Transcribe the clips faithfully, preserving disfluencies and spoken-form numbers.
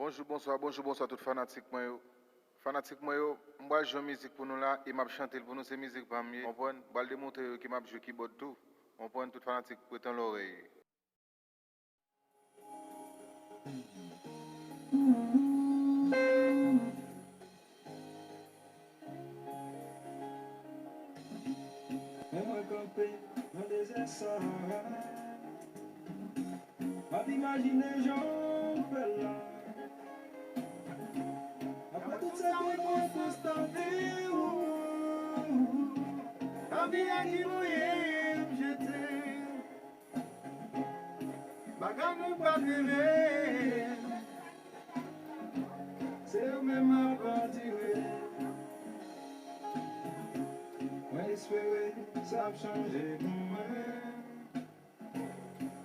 Bonjou, bonswa, bonjou, bonswa tout fanatik mwen yo. Fanatik mwen yo, m pral jwe yon mizik pou nou la e m ap chante l pou nou, se mizik pa m ye, konprann? M pral demontre yo ke m ap jwe kibòd tou, konprann? Tout fanatik, prete yon lòrèy. Men mwen kanpe nan dezè Sahara. M ap imajine jan w fè l la. Apre tout sa ke mwen konstate, lavi a ki voye m jete. Bagay nou pa t reve, se yo menm m ap andire. Mwen espere sa ap chanje pou mwen.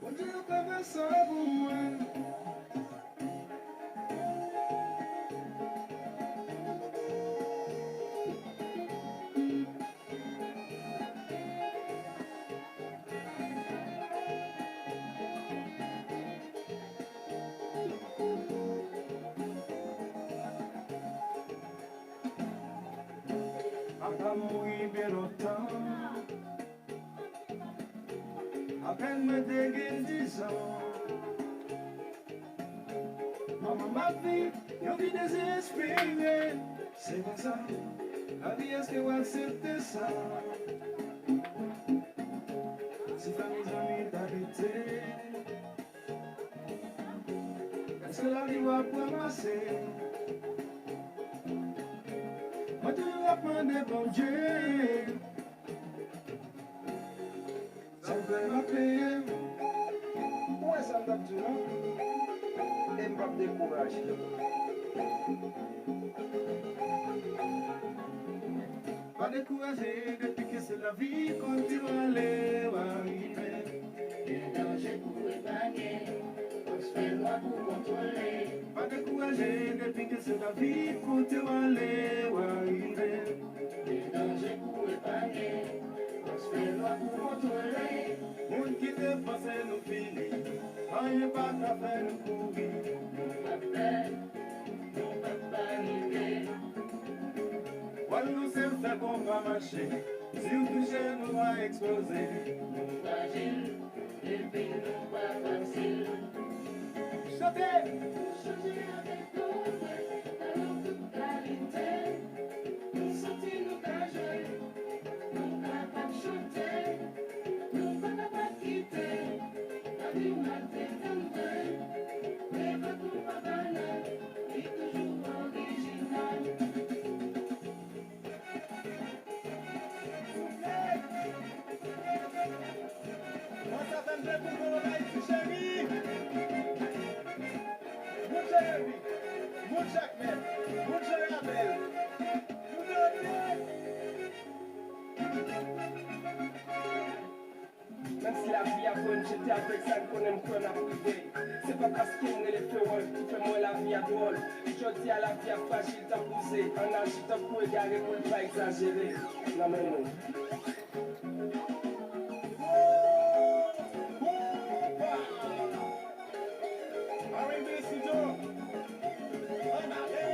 Bondye yo ka fè sa pou mwen. Papa m mouri byen lontan. Apèn mwen te gen dizan. Manman m ap viv yon vi dezespere. Se konsa, lavi, èske w aksepte sa? Si fanmi zanmi ta kite, èske lavi w ap ranmase? Mwen toujou ap mande Bondye. Sa m fè m ap peye. Ou wè sa m t ap di w lan? E m p ap dekouraje. Pa dekouraje, depi ke se lavi, kote w ale, w a rive. Gen danje pou epanye, fòs fè nwa pou kontwole. Pa dekouraje, depi ke se lavi, kote w ale, w a rive. Gen danje pou epanye, fòs fè nwa pou kontwole. Moun ki te panse nou fini, anyen pa ka fè nou kouri. Nou p ap pè, nou p ap panike. Pwal nou se fè konba mache, si w touche nou va eksploze. Nou frajil, epi nou pa fasil. Chante! Nou chanje avèk koze, talon tout kalite. Nou santi nou ka jwe, nou kapab chante. Nou pa kapab kite lavi w maltrete nou vre. Men fòk nou pa banal, li toujou orijinal. Bon, sa fè m dekouvri yon Ayiti cheri. Moun Jeremi, moun Jakmèl, moun Jan Rabèl. Moun Jeremi. Menm si lavi a pran m jete avèk sa n konnen m kwè n ap rive. Se pa paske m rele Ferrol ki fè m wè lavi a dwòl. Jodi a lavi a frajil tankou ze, ann aji tankou egare pou l pa egzajere. Nan men nou. R and B Studio. Ann ale.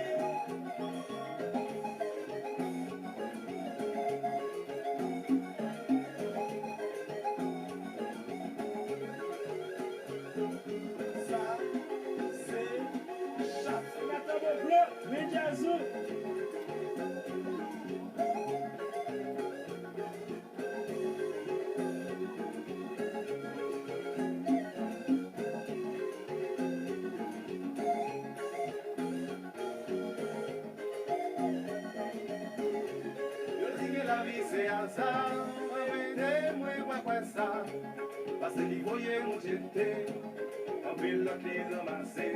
Sa se chat. Senatè Boblo, men djaz ou. Yo di ke lavi se aza, mwen mete mwen pa kwè sa. Pase li voye nou jete, anpil lòt li ranmase.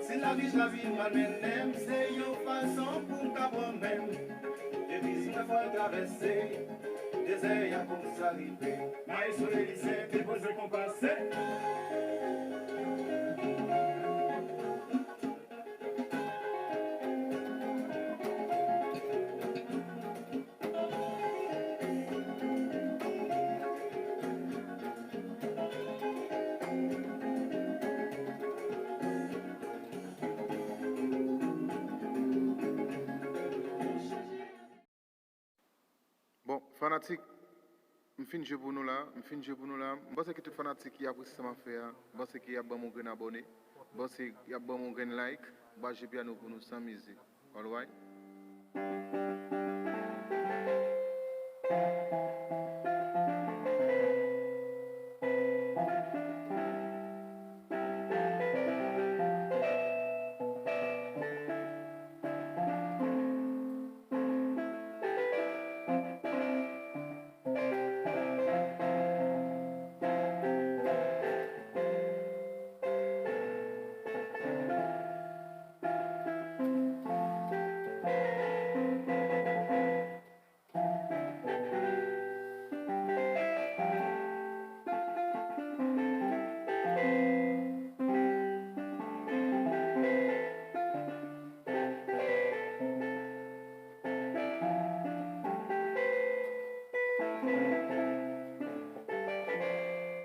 Si lavi chwazi malmennen m, se yon fason pou m ka pran men m. Epi si mwen fò l travèse dezè a konsa rive. Maestro Elysée depoze konpa se. Fanatik, m fin jwe pou nou la, m fin jwe pou nou la. M panse ke tout fanatik ki apresye sa m ap fè a, m panse ke y ap ban m yon grenn abòne, m panse y ap ban m yon grenn like, m pa jwe pyano pou nou san mizik. Alright?